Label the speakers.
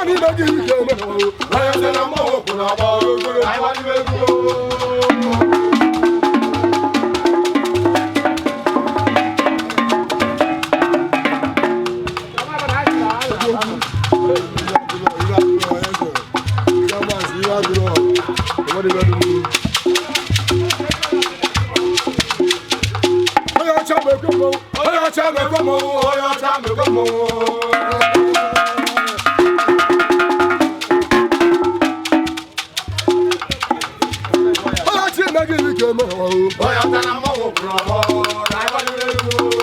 Speaker 1: N'ime gị ike eme.
Speaker 2: Onye sị na mmọnwụ kwụ n'ọgbọ, anyị gbalibe egwu.
Speaker 1: Onye ọcha ma ekwe mmọnwụ.
Speaker 2: Onye ọcha mekwe mmọnwụ, onye ọcha mekwe mmọnwụ.
Speaker 1: Onye ọcha ime gị ike eme.
Speaker 2: Onye ọcha na mmọnwụ kwụ n'ọgbọ, anyị gbalibe egwu.